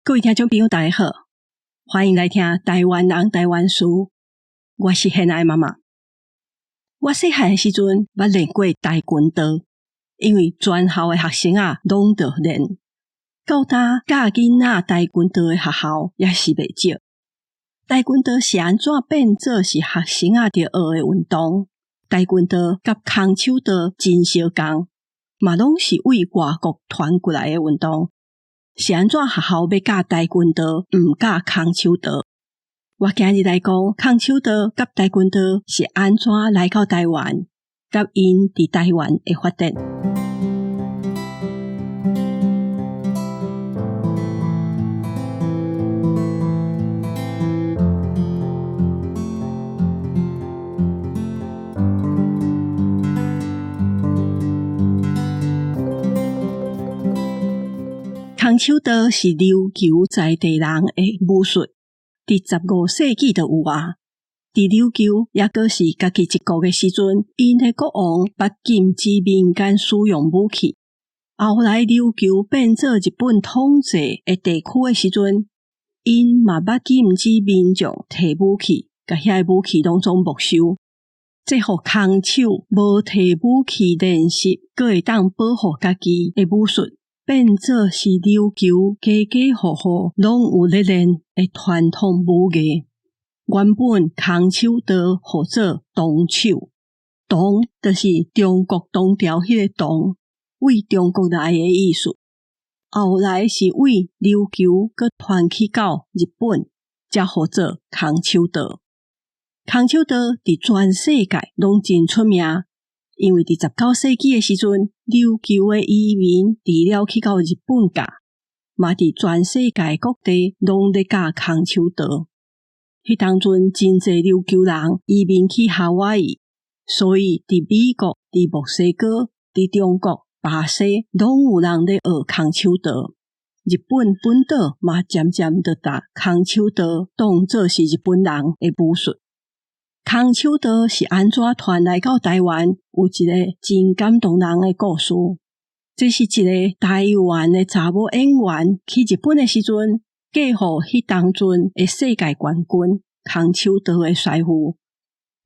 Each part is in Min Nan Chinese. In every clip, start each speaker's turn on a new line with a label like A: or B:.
A: 各位聽眾朋友，大家好，歡迎來聽台灣人台灣事。我是現愛媽媽。我細漢的時陣，捌練過跆拳道，因為全校的學生仔攏著練。到今教囡仔跆拳道的學校也是袂少。跆拳道是按怎變做是學生仔著學的運動？跆拳道佮空手道真相仝，嘛攏是為外國傳過來的運動。是按怎學校欲教跆拳道，毋教空手道？我今日來講空手道佮跆拳道是按怎來到台灣，佮𪜶佇台灣的發展。空手道是琉球在地人的武術，佇15世紀就有啊。佇琉球猶閣是家己一國的時陣，𪜶的國王捌禁止民間使用武器。後來琉球變做日本統治的地區的時陣，𪜶嘛捌禁止民眾提武器，共遐个武器攏總沒收。這予空手無提武器練習，閣會當保護家己的武術，變做是琉球家家戶戶攏有咧練的傳統武藝。原本空手道號做唐手，唐就是中國唐朝彼个唐，為中國來的意思。後來是為琉球閣傳去到日本，才號做空手道。空手道佇全世界攏真出名，因為佇19世紀的時陣，琉球的移民除了去到日本教，嘛佇全世界各地攏咧教空手道。彼當陣真濟琉球人移民去夏威夷，所以佇美國、佇墨西哥、佇中國、巴西攏有人咧學空手道。日本本島嘛漸漸就共空手道當做是日本人的武術。空手道是按怎傳來到台灣？有一个真感動人的故事。這是一个台灣的查某演員去日本的時陣，嫁予彼當陣的世界冠軍空手道的師傅。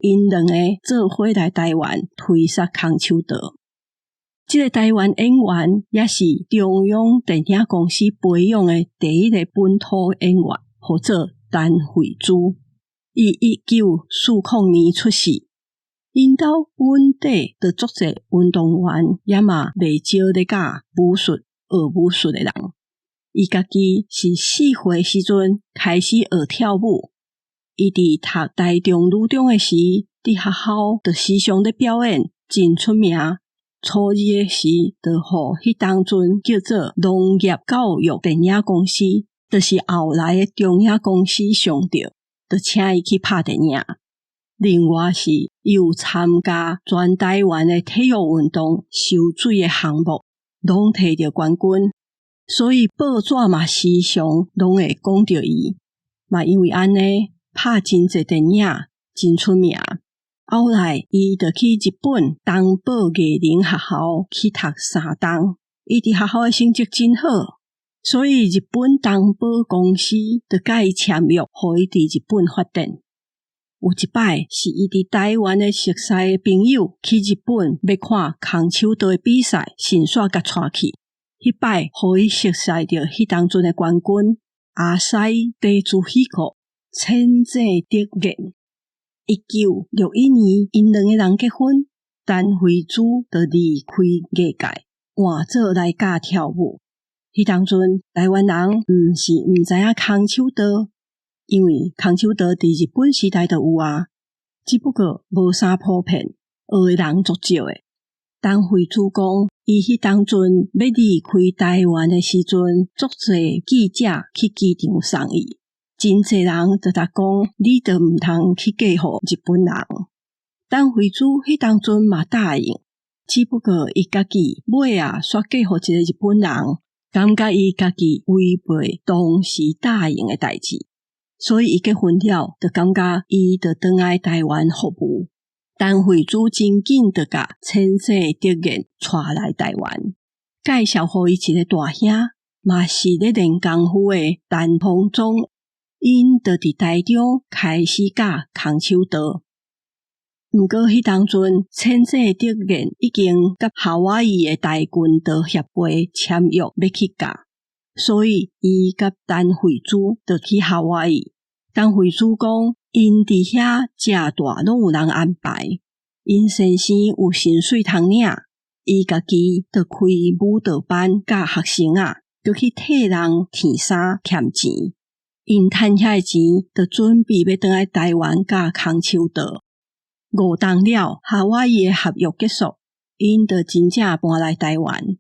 A: 𪜶兩个做伙來台灣推捒空手道。這个台灣演員也是中央電影公司培養的第一个本土演員，號做陳慧珠。伊1940年出世，𪜶兜本地就足濟運動員，也嘛袂少咧教武術、學武術的人。伊家己是4歲時陣開始學跳舞。伊佇讀台中女中的時，佇學校就時常咧表演，真出名。初二的時，就予彼當陣叫做農業教育電影公司，就是後來的中影公司相著。就請伊去拍電影。另外是伊有參加全台灣的體育運動游水的項目，攏提著冠軍，所以報紙嘛時常攏會講著伊。嘛因為按呢，拍真濟電影，真出名。後來伊就去日本東寶藝能學校去讀3冬，伊佇學校的成績真好。所以日本東寶公司就共伊簽約，予伊佇日本發展。有一擺是伊佇台灣的熟似的朋友去日本欲看空手道的比賽，順紲共帶去。彼擺予伊熟似著彼當陣的冠軍阿西地主喜國千井德彥。1961年，𪜶兩个人結婚，陳慧珠就離開藝界，換做來教跳舞。彼當陣，台灣人毋是毋知影空手道，因為空手道佇日本時代就有啊，只不過無啥普遍，學的人足少的。陳慧珠講，伊彼當陣欲離開台灣的時陣，足濟記者去機場送伊，真濟人就共講，你著毋通去嫁予日本人。陳慧珠彼當陣嘛答應，只不過伊家己尾仔煞嫁予一个日本人。感覺伊家己違背當時答應的代誌，所以伊結婚了，就感覺伊著轉來台灣服務。陳慧珠真緊就共千井德彥帶來台灣，介紹予伊一个大兄，嘛是咧練功夫的陳鴻忠，𪜶就佇台中開始教空手道。毋過彼當陣，千井德彥已經佮夏威夷的大棍道協會簽約欲去教，所以伊佮陳慧珠就去夏威夷。陳慧珠講，𪜶佇遐食大攏有人安排，𪜶先生有薪水通領，伊家己就開舞蹈班教學生仔，閣去替人添衫儉錢。𪜶趁遐个錢，就準備欲轉來台灣教空手道。5冬了，夏威夷的合約結束，𪜶就真正搬來台灣。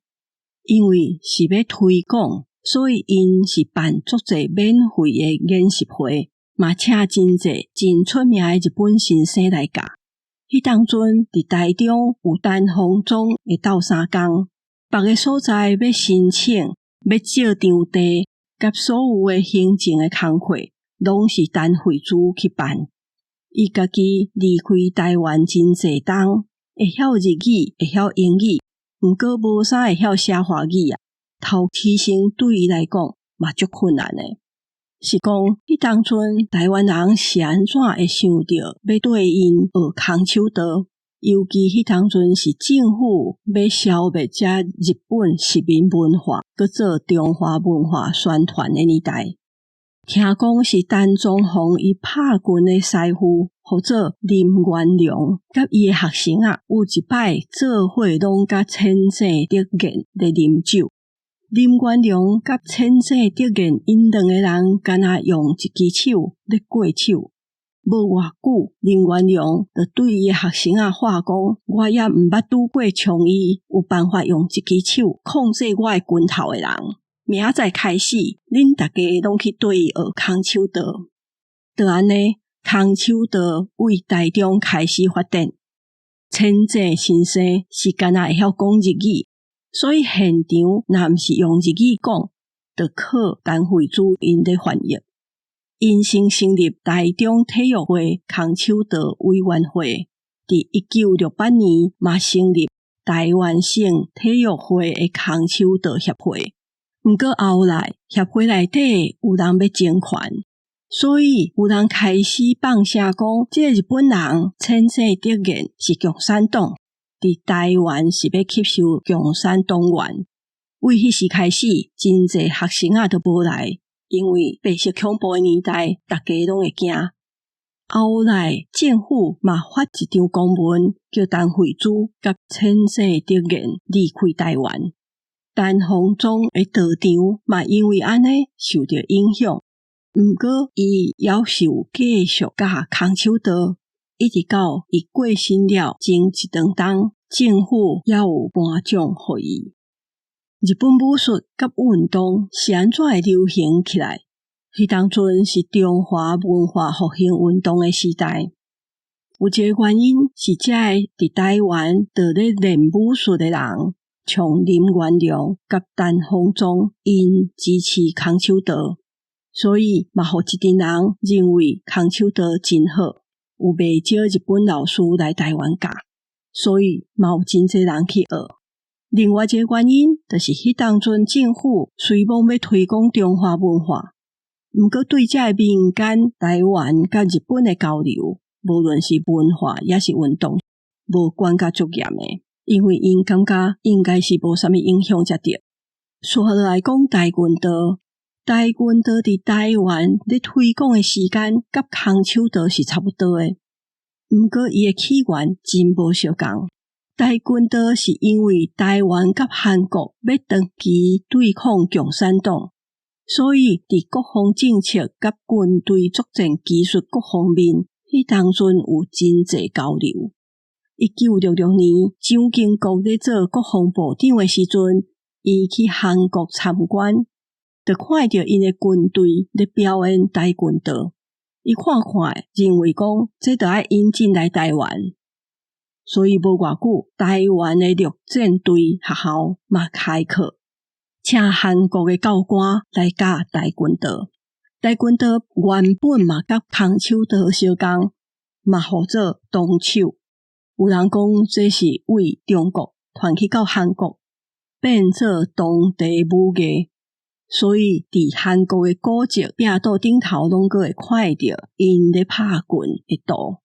A: 因為是欲推廣，所以𪜶是辦足濟免費的研習會，嘛請真濟真出名的日本先生來教。彼當陣佇台中有陳鴻忠的鬥相共，別个所在欲申請、欲借場地，佮所有的行政的工課，攏是陳慧珠去辦。伊家己離開台灣真濟冬，會曉日語，會曉英語，毋過無啥會曉寫華語啊。頭起先對伊來講嘛足困難的。是講彼當陣台灣人是按怎會想著欲對𪜶學空手道？尤其彼當陣是政府欲消滅這日本殖民文化，閣做中華文化宣傳的年代。聽講是陳宗鴻伊拍拳的師傅，號做林元龍，佮伊的學生仔，有一擺做伙攏佮千井德彥咧啉酒。林元龍佮千井德彥𪜶兩個人，敢若用一支手咧過手。無偌久，林元龍就對伊的學生仔話講：我猶毋捌拄過像伊有辦法用一支手控制我的拳頭的人。明仔載開始，恁逐家攏去對伊學空手道。就按呢，空手道為台中開始發展。千井先生是敢若會曉講日語，所以現場若毋是用日語講，就靠陳慧珠𪜶咧翻譯。𪜶先成立台中體育會空手道委員會，佇1968年嘛成立台灣省體育會的空手道協會。毋過後來協會內底有人欲爭權，所以有人開始放聲講，這个日本人千井德彥是共產黨，佇台灣是欲吸收共產黨員。為彼時開始，真濟學生仔都無來，因為白色恐怖的年代，逐家攏會驚。後來政府嘛發一張公文，叫陳慧珠佮千井德彥離開台灣。陳鴻忠的道場嘛，因為按呢受著影響。毋過伊猶是有繼續教空手道，一直到伊過身了前一長冬，政府猶有頒獎予伊。日本武術佮運動是按怎會流行起來？彼當陣是中華文化復興運動的時代，有一个原因是這个佇台灣就咧練武術的人，像林元龍佮陳鴻忠，𪜶支持空手道，所以嘛，予一陣人認為空手道真好，有袂少日本老師來台灣教，所以嘛有真濟人去學。另外一个原因，就是彼當陣政府雖罔欲推廣中華文化，毋過對這个民間台灣佮日本的交流，無論是文化抑是運動，無管甲足嚴的。因為𪜶感覺應該是無啥物影響才對。紲落來講大棍道，大棍道佇台灣咧推廣的時間，佮空手道是差不多的。毋過伊的起源真無相仝。大棍道是因為台灣佮韓國欲長期對抗共產黨，所以佇國防政策佮軍隊作戰技術各方面，彼當陣有真濟交流。1966年，蔣經國咧做國防部長的時陣，伊去韓國參觀，就看著𪜶的軍隊咧表演跆拳道。伊看看，認為講這著愛引進來台灣，所以無偌久，台灣的陸戰隊學校嘛開課，請韓國的教官來教跆拳道。跆拳道原本嘛佮空手道相仝，嘛號做東手。有人講這是為中國傳去到韓國，變做當地武藝。所以佇韓國的古蹟壁桌頂頭攏閣會看會著𪜶咧拍棍的圖。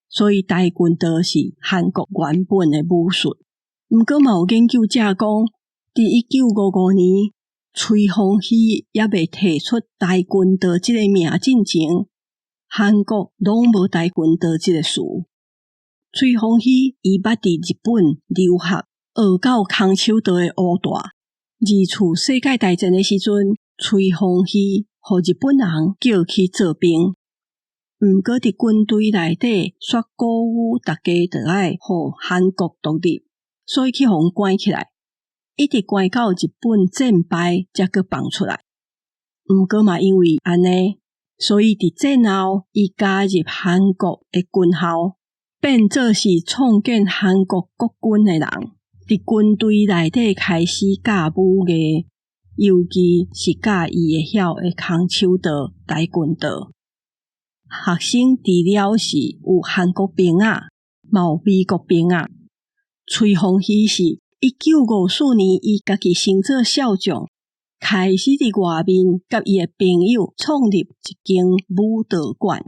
A: 所以跆拳道是韓國原本的武術。毋過嘛有研究者講，佇1955年，崔鳳熙猶未提出跆拳道這個名進前，韓國攏無跆拳道這個詞。崔鳳熙伊捌佇日本留學，學到空手道的烏帶。二次世界大戰的時陣，崔鳳熙予日本人叫去做兵，毋過佇軍隊內底煞鼓舞大家著愛予韓國獨立，所以去予人關起來，一直關到日本戰敗才閣放出來。毋過嘛因為按呢，所以佇戰後伊加入韓國的軍校。變做是創建韓國國軍的人，佇軍隊內底開始教武藝，尤其是教伊會曉的空手道、跆拳道。學生除了是有韓國兵仔，嘛有美國兵仔。崔鳳熙是1954年，伊家己升做少將，開始佇外面佮伊的朋友創立一間武道館。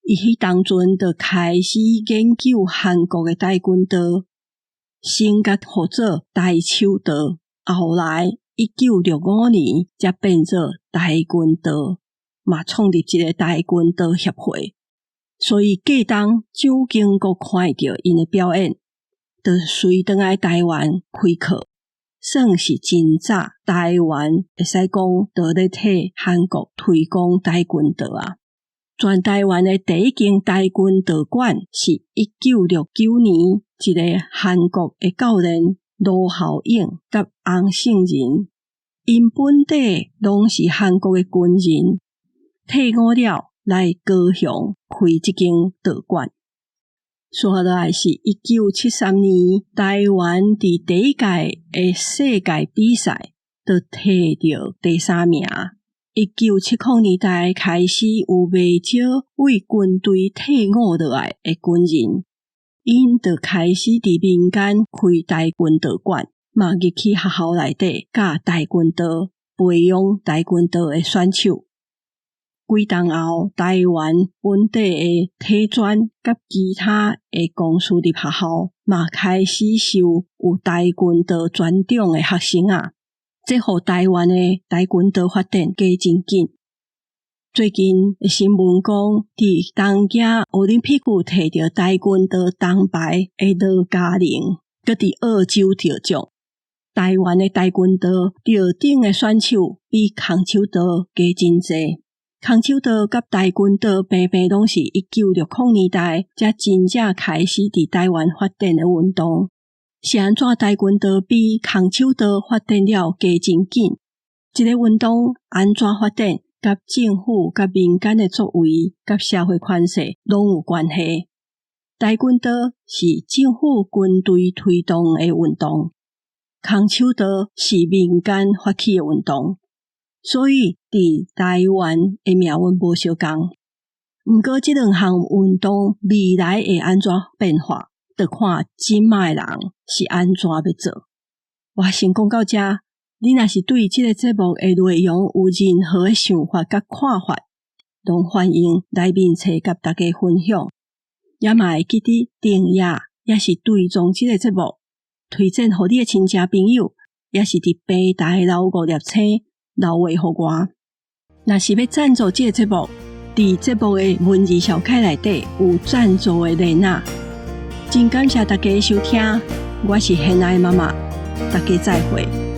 A: 伊彼當陣就開始研究韓國的跆拳道，先共號做跆手道，後來1965年才變做跆拳道，嘛創立一個跆拳道協會。所以過冬蔣經國看會著𪜶的表演，就隨轉來台灣開課，算是真早台灣會使講就咧替韓國推廣跆拳道啊。全台灣的第一間跆拳道館是1969年，一个韓國的教練盧孝勇佮洪勝仁，𪜶本底攏是韓國的軍人，退伍了來高雄開這間道館。紲落來是1973年，台灣佇第一屆的世界比賽，就摕著第三名。1970年代開始有袂少為軍隊退伍落來的軍人，𪜶就開始佇民間開跆拳道館，嘛入去學校內底教跆拳道，培養跆拳道的選手。幾冬後，台灣本地的體專佮其他的公私立學校嘛開始收有跆拳道專長的學生仔。這予台灣的跆拳道發展加真緊。最近的新聞講，佇東京奧林匹克摕著跆拳道銅牌的羅嘉玲，閣佇澳洲得獎。台灣的跆拳道得獎的選手比空手道加真濟。空手道佮跆拳道平平攏是1960年代才真正開始佇台灣發展的運動。是按怎跆拳道比空手道發展了加真緊？這个運動按怎發展，佮政府佮民間的作為佮社會權勢攏有關係。跆拳道是政府軍隊推動的運動，空手道是民間發起的運動，所以佇台灣的命運無相仝。毋過這兩項運動未來會按怎變化，就看這馬的人是按怎欲做。我先講到這，你若是對這个節目的內容有任何的想法佮看法，攏歡迎來面冊佮大家分享。也嘛會記得訂閱，抑是追蹤這个節目，推薦予你的親戚朋友，抑是佇平台留五粒星留話予我。若是欲贊助這个節目，佇節目的文字紹介內底有贊助的連結。真感謝大家收聽，我是現愛媽媽，大家再會。